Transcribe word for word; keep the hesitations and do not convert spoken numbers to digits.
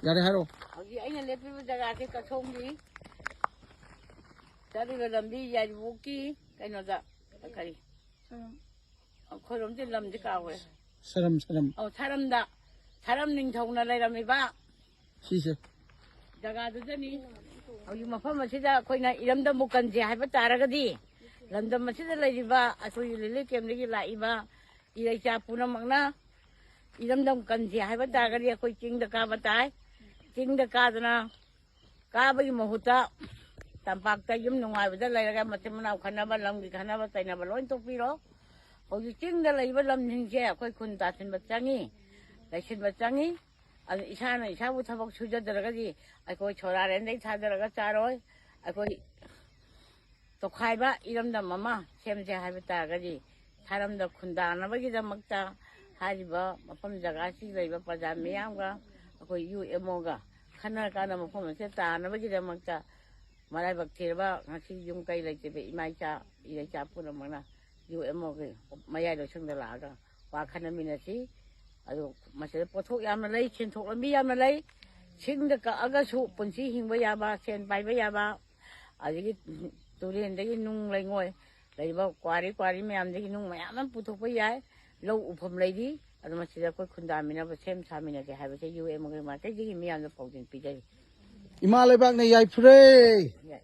ꯌꯥꯔꯦ, ꯍꯥꯏꯔꯛꯑꯣ꯫ ꯍꯧꯖꯤꯛ ꯑꯩꯅ ꯂꯦꯞꯄꯤꯕ ꯖꯒꯥꯁꯦ ꯀꯁꯣꯝꯒꯤ ꯆꯠꯂꯤꯕ ꯂꯝꯕꯤ ꯌꯥꯏꯔꯤꯄꯣꯛꯀꯤ ꯀꯩꯅꯣꯗ, ꯀꯔꯤ? ꯑꯩꯈꯣꯏꯔꯣꯝꯗꯤ ꯂꯝꯗꯤ ꯀꯥꯎꯈ꯭ꯔꯦ꯫ ꯁꯔꯝ, ꯁꯔꯝ꯫ ꯑꯧ, ꯁꯔꯝꯗ, ꯁꯔꯝ ꯅꯤꯡꯊꯧꯅ ꯂꯩꯔꯝꯃꯤꯕ ꯁꯤꯁꯦ꯫ ꯖꯒꯥꯗꯨꯗꯅꯤ꯫ ꯍꯧꯖꯤꯛ ꯃꯐꯝ ꯑꯁꯤꯗ ꯑꯩꯈꯣꯏꯅ ꯏꯔꯝꯗꯝꯕꯨ ꯀꯟꯁꯦ ꯍꯥꯏꯕ ꯇꯥꯔꯒꯗꯤ, ꯂꯝꯗꯝ ꯑꯁꯤꯗ ꯂꯩꯔꯤꯕ ꯑꯩꯈꯣꯏꯒꯤ ꯂꯤꯂꯤ ꯀꯦꯝꯗꯒꯤ ꯂꯥꯛꯏꯕ ꯏꯔꯩꯆꯥ ꯄꯨꯝꯅꯃꯛꯅ ꯏꯔꯝꯗꯝ ꯀꯟꯁꯦ ꯍꯥꯏꯕ ꯇꯥꯔꯒꯗꯤ ꯑꯩꯈꯣꯏ ꯆꯤꯡꯗ ꯀꯥꯕ ꯇꯥꯏ꯫ ꯆꯤꯡꯗ ꯀꯥꯗꯅ ꯀꯥꯕꯒꯤ ꯃꯍꯨꯠꯇ ꯇꯝꯄꯥꯛꯇ ꯌꯨꯝ ꯅꯨꯡꯉꯥꯏꯕꯗ ꯂꯩꯔꯒ ꯃꯆꯤꯟ ꯃꯅꯥꯎ ꯈꯟꯅꯕ, ꯂꯝꯒꯤ ꯈꯟꯅꯕ ꯆꯩꯅꯕ ꯂꯣꯏ ꯇꯣꯛꯄꯤꯔꯣ꯫ ꯍꯧꯖꯤꯛ ꯆꯤꯡꯗ ꯂꯩꯕ ꯂꯝꯁꯤꯡꯁꯦ ꯑꯩꯈꯣꯏ ꯈꯨꯟ ꯇꯥꯁꯤꯟꯕ ꯆꯪꯉꯤ, ꯂꯩꯁꯤꯟꯕ ꯆꯪꯉꯤ꯫ ꯑꯗꯨ ꯏꯁꯥꯅ ꯏꯁꯥꯕꯨ ꯊꯕꯛ ꯁꯨꯖꯗ꯭ꯔꯒꯗꯤ ꯑꯩꯈꯣꯏ ꯁꯣꯔꯥꯔꯦꯟꯗꯩ ꯊꯥꯗꯔꯒ ꯆꯥꯔꯣꯏ꯫ ꯑꯩꯈꯣꯏ ꯇꯣꯈꯥꯏꯕ ꯏꯔꯝꯗꯝ ꯑꯃ ꯁꯦꯝꯁꯦ ꯍꯥꯏꯕ ꯇꯥꯔꯒꯗꯤ, ꯁꯥꯔꯝꯗ ꯈꯨꯟꯗꯥꯅꯕꯒꯤꯗꯃꯛꯇ ꯍꯥꯏꯔꯤꯕ ꯃꯐꯝ ꯖꯒꯥꯁꯤ ꯂꯩꯕ ꯄ꯭ꯔꯖꯥ ꯃꯤꯌꯥꯝꯒ ꯑꯩꯈꯣꯏ ꯌꯨ ꯑꯦꯝ ꯑꯣꯒ ꯈꯟꯅꯔꯀꯥꯟꯗ ꯃꯐꯝ ꯑꯁꯤꯗ ꯇꯥꯅꯕꯒꯤꯗꯃꯛꯇ ꯃꯔꯥꯏꯕꯛ ꯊꯤꯔꯕ ꯉꯁꯤ ꯌꯨꯝ ꯀꯩ ꯂꯩꯇꯕ ꯏꯃꯥ ꯏꯆꯥ, ꯏꯔꯩꯆꯥ ꯄꯨꯝꯅꯃꯛꯅ ꯌꯨ ꯑꯦꯝ ꯑꯣꯒꯤ ꯃꯌꯥꯏ ꯂꯣꯏꯁꯪꯗ ꯂꯥꯛꯑꯒ ꯋꯥ ꯈꯟꯅꯃꯤꯟꯅꯁꯤ꯫ ꯑꯗꯨ ꯃꯁꯤꯗ ꯄꯣꯠꯊꯣꯛ ꯌꯥꯝꯅ ꯂꯩ, ꯁꯦꯟꯊꯣꯛ ꯂꯝꯕꯤ ꯌꯥꯝꯅ ꯂꯩ꯫ ꯁꯤꯡꯗ ꯀꯛꯑꯒꯁꯨ ꯄꯨꯟꯁꯤ ꯍꯤꯡꯕ ꯌꯥꯕ, ꯁꯦꯟ ꯄꯥꯏꯕ ꯌꯥꯕ, ꯑꯗꯒꯤ ꯇꯨꯔꯦꯟꯗꯒꯤ ꯅꯨꯡ ꯂꯩꯉꯣꯏ ꯂꯩꯕ ꯀ꯭ꯋꯥꯔꯤ, ꯀ꯭ꯋꯥꯔꯤ ꯃꯌꯥꯝꯗꯒꯤ ꯅꯨꯡ ꯃꯌꯥꯝ ꯑꯃ ꯄꯨꯊꯣꯛꯄ ꯌꯥꯏ꯫ ꯂꯧ ꯎꯐꯝ ꯂꯩꯔꯤ꯫ ꯑꯗꯨ ꯃꯁꯤꯗ ꯑꯩꯈꯣꯏ ꯈꯨꯟꯗꯥꯃꯤꯟꯅꯕ, ꯁꯦꯝ ꯁꯥꯃꯤꯟꯅꯁꯦ ꯍꯥꯏꯕꯁꯦ ꯌꯨ ꯑꯦꯝ ꯑꯣꯒꯤ ꯃꯥꯏꯀꯩꯗꯒꯤ ꯃꯤꯌꯥꯝꯗ ꯄꯥꯎꯖꯦꯜ ꯄꯤꯖꯔꯤ꯫ ꯏꯃꯥ ꯂꯩꯕꯥꯛꯅ ꯌꯥꯏꯐꯔꯦ꯫ ꯌꯥꯏ꯫